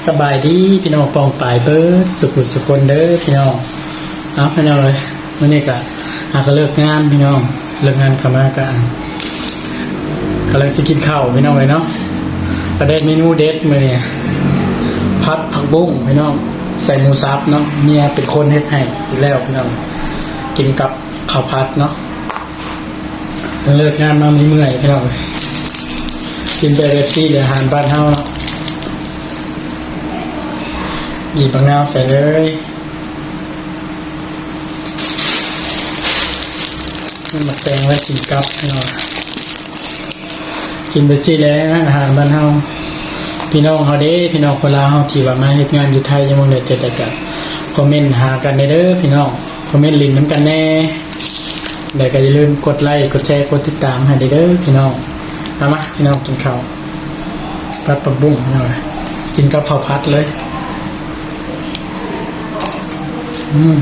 ສະບາຍດີພີ່ນ້ອງປ້ອງປາຍເບິດສຸຂູສຸຄົນເດີພີ່ນ້ອງ. ເອົາພີ່ນ້ອງເອີຍ ມື້ນີ້ກະຫາກະເລີກງານພີ່ນ້ອງ ເລີກງານເຂົ້າມາກະ ກຳລັງຊິກິນເຂົ້າພີ່ນ້ອງເອີຍເນາະ. ກະໄດ້ເມນູເດັດມື້ນີ້ ຜັດຜັກບຸ້ງພີ່ນ້ອງ ໃສ່ໝູສັບເນາະ ເມຍເປັນຄົນເຮັດໃຫ້ອີກແລ້ວພີ່ນ້ອງ ກິນກັບເຂົ້າຜັດເນາະ. ເລີກງານມາເມື່ອຍໆ ພີ່ນ້ອງ ກິນແບບເອັບຊີ ແລະ ອາຫານບ້ານເຮົາເນາະ. ບີບບັກນາວໃສ່ເລີຍ ໝາກແຕງໄວ້ກິນກັບພີ່ນ້ອງ. ກິນໄປຊີ້ແຫຼະ ອາຫານບ້ານເຮົາ ພີ່ນ້ອງເຮົາເດ້ ພີ່ນ້ອງຄົນລາວເຮົາທີ່ວ່າມາເຮັດງານຢູ່ໄທ ຢູ່ເມືອງໃດ ຈະໄດ້ກະຄອມເມັນຫາກັນແດ່ເດີພີ່ນ້ອງ ຄອມເມັນຫຼິ້ນນຳກັນແດ່ ແລ້ວກະຢ່າລືມກົດໄລ ກົດແຊ ກົດຕິດຕາມໃຫ້ແດ່ເດີພີ່ນ້ອງ. ເອົາມາພີ່ນ້ອງກິນເຂົ້າ ຜັດຜັກບຸ້ງພີ່ນ້ອງ ກິນກັບເຂົ້າຜັດເລີຍ. ອືມ.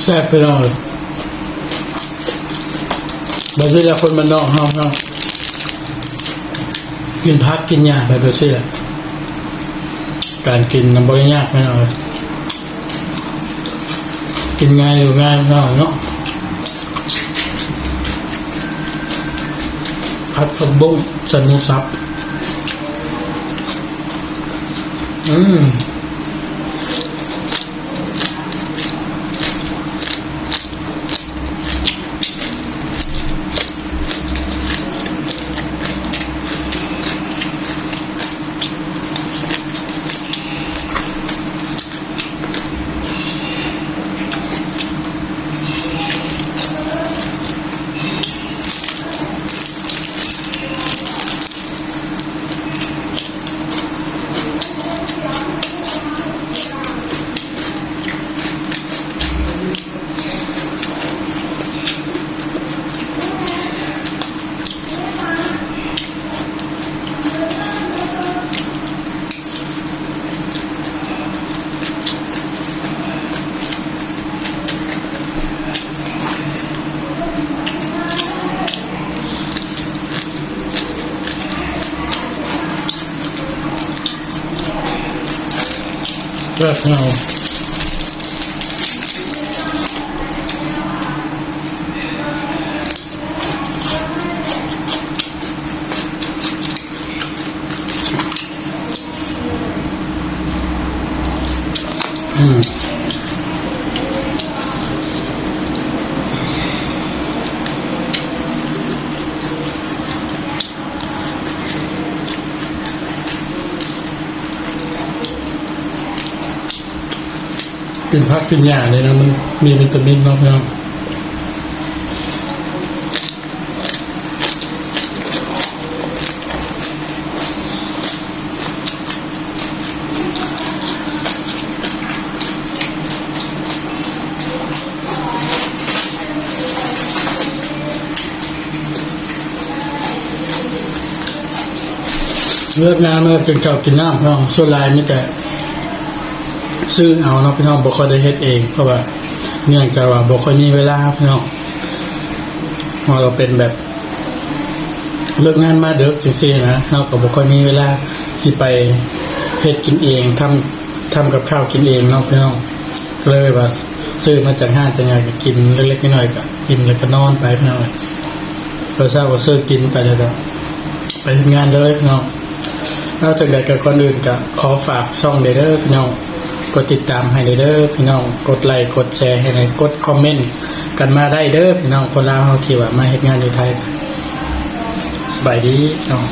ແຊບພີ່ນ້ອງເອີຍ ແບບນີ້ແຫຼະຄົນບ້ານນອກເຮົາເນາະ ກິນຜັກກິນຫຍ້າໄປແບບນີ້ແຫຼະ ການກິນນະບໍ່ໄດ້ຍາກພີ່ນ້ອງເອີຍ ກິນງ່າຍຢູ່ງ່າຍພີ່ນ້ອງເນາະ. ຜັດຜັກບຸ້ງໃສ່ໝູສັບ ອືມ. ແຊບເນາະ. ອືມ ກິນຜັກກິນຫຍ້ານີ້ນະ ມັນມີວິຕາມິນເນາະພີ່ນ້ອງ. ເລີກງານມາກໍກິນເຂົ້າກິນນ້ຳພີ່ນ້ອງ, ສ່ວນຫຼາຍມີແຕ່ຊື້ເອົາເນາະພີ່ນ້ອງ, ບໍ່ຄ່ອຍໄດ້ເຮັດເອງ ເພາະວ່າເນື່ອງຈາກວ່າບໍ່ຄ່ອຍມີເວລາພີ່ນ້ອງ. ເຮົາກໍເປັນແບບ ເລີກງານມາເດິກຈັ່ງຊີ້ນະ ເຮົາກໍບໍ່ຄ່ອຍມີເວລາຊິໄປເຮັດກິນເອງ ທຳ ທຳກັບຂ້າວກິນເອງເນາະພີ່ນ້ອງ, ກໍເລີຍວ່າຊື້ມາຈາກຮ້ານຈາກຫຍັງກໍກິນເລັກໆນ້ອຍໆ ກໍອີ່ມແລ້ວກໍນອນໄປພີ່ນ້ອງ. ຕອນເຊົ້າກໍຊື້ກິນໄປ ແລ້ວກໍໄປເຮັດງານເລີຍພີ່ນ້ອງ. ເອົາ ຈັ່ງໃດກໍກ່ອນອື່ນກໍຂໍຝາກຊ່ອງແດ່ເດີພີ່ນ້ອງ, ກົດຕິດຕາມໃຫ້ແດ່ເດີພີ່ນ້ອງ, ກົດໄລກົດແຊໃຫ້ແດ່ ກົດຄອມເມັນກັນມາໄດ້ເດີພີ່ນ້ອງ. ຄົນລາວເຮົາທີ່ວ່າມາເຮັດງານຢູ່ໄທ ສະບາຍດີພີ່ນ້ອງ.